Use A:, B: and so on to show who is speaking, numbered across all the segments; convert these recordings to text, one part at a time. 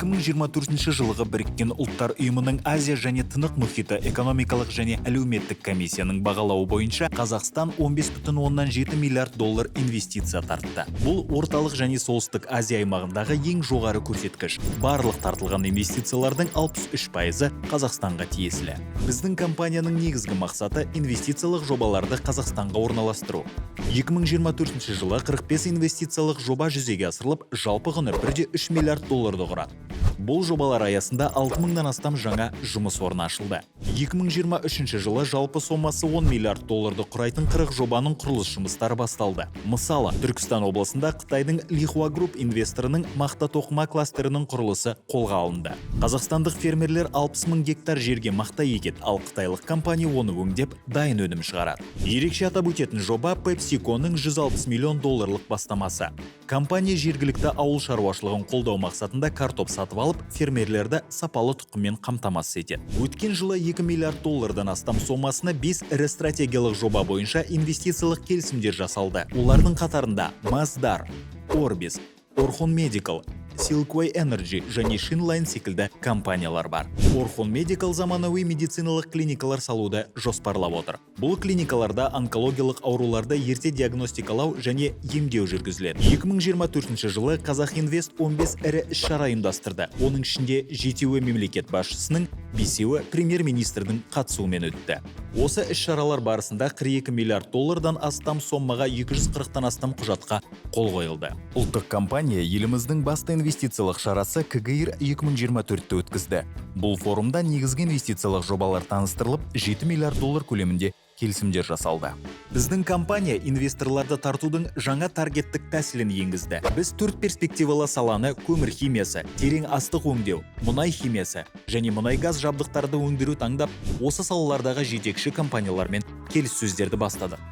A: 2024 жылғы Біріккен Ұлттар Ұйымының Азия және Тынық мұхиты экономикалық және әлеуметтік комиссияның бағалауы бойынша Қазақстан 15,7 миллиард доллар инвестиция тартты. Бұл Орталық және Солтүстік Азия аймағындағы ең жоғары көрсеткіш. Барлық тартылған инвестициялардың 63%-ы Қазақстанға тиесілі. Біздің компанияның негізгі мақсаты – инвестициялық жобаларды Қазақстанға орналастыру. 2024 жылы 45 инвестициялық жоба жүзеге асырылып, жалпы құны 1,3 миллиард долларды құрады. Бұл жобалар аясында 6 мыңнан астам жаңа жұмыс орны ашылды. 2023 жылы жалпы сомасы 10 миллиард долларды құрайтын 40 жобаның құрылыс жұмыстары басталды. Мысалы, Түркістан облысында Қытайдың Лихуа Group инвесторының мақта тоқыма кластерінің құрылысы қолға алынды. Қазақстандық фермерлер 60 мың гектар жерге мақта егеді, ал қытайлық компания оны өңдеп, дайын өнім шығарады. Ерекше атап өтетін жоба – PepsiCo-ның 160 миллион долларлық бастамасы. Компания жергілікті ауыл шаруашылығын қолдау мақсатында картоп сатып алып, фермерлерді сапалы тұқыммен қамтамасыз етеді. Өткен жылы 2 миллиард доллардан астам сомасына 5 ірі стратегиялық жоба бойынша инвестициялық келісімдер жасалды. Олардың қатарында Masdar, Orbis, Orhon Medical, Silkway Energy және Shinline секілді компаниялар бар. Orhon Medical заманауи медициналық клиникалар салуды жоспарлап отыр. Бұл клиникаларда онкологиялық ауруларды ерте диагностикалау және емдеу жүргізіледі. 2024 жылы Қазақ Инвест 15 ірі іс-шара ұйымдастырды. Оның ішінде жетеуі мемлекет басшысының, бесеуі премьер-министрдің қатысуымен өтті. Осы іс-шаралар барысында 42 миллиард доллардан астам сомаға 240-тан астам құжатқа қол қойылды. Ұлттық компания еліміздің басты инвестициялық шарасы КГИР 2024-ті өткізді. Бұл форумда негізгі инвестициялық жобалар таныстырылып, 7 миллиард доллар көлемінде келісімдер жасалды. Біздің компания инвесторларды тартудың жаңа таргеттік тәсілін енгізді. Біз төрт перспективалы саланы – көмір химиясы, терең астық өңдеу, мұнай химиясы және мұнай-газ жабдықтарды өндіру таңдап, осы салалардағы жетекші компаниялармен келіссөздерді бастадық.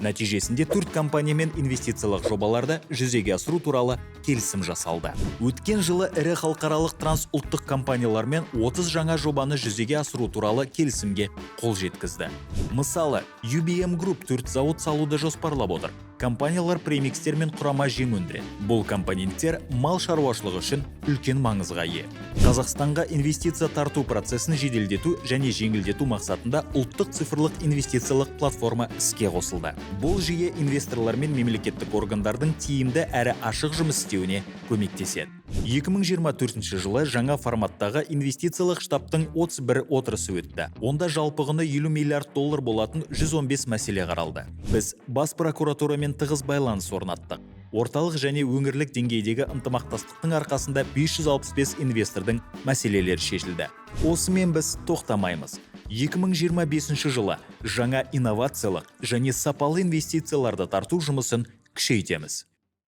A: Нәтижесінде төрт компаниямен инвестициялық жобаларды жүзеге асыру туралы келісім жасалды. Өткен жылы ірі халықаралық трансұлттық компаниялармен 30 жаңа жобаны жүзеге асыру туралы келісімге қол жеткізді. Мысалы, UBM Group төрт зауыт салуды жоспарлап отыр. Компаниялар премикстер мен құрама жем өндіреді. Бұл компоненттер мал шаруашылығы үшін үлкен маңызға ие. Қазақстанға инвестиция тарту процесін жеделдету және жеңілдету мақсатында ұлттық цифрлық инвестициялық платформа іске қосылды. Бұл жүйе инвесторлар мен мемлекеттік органдардың тиімді әрі ашық жұмыс істеуіне көмектеседі. 2024 жылы жаңа форматтағы инвестициялық штабтың 31 отырысы өтті. Онда жалпы құны 50 миллиард доллар болатын 115 мәселе қаралды. Біз бас прокуратурамен тығыз байланыс орнаттық. Орталық және өңірлік деңгейдегі ынтымақтастықтың арқасында 565 инвестордың мәселелері шешілді. Осымен біз тоқтамаймыз. 2025 жылы жаңа инновациялық және сапалы инвестицияларды тарту жұмысын күшейтеміз.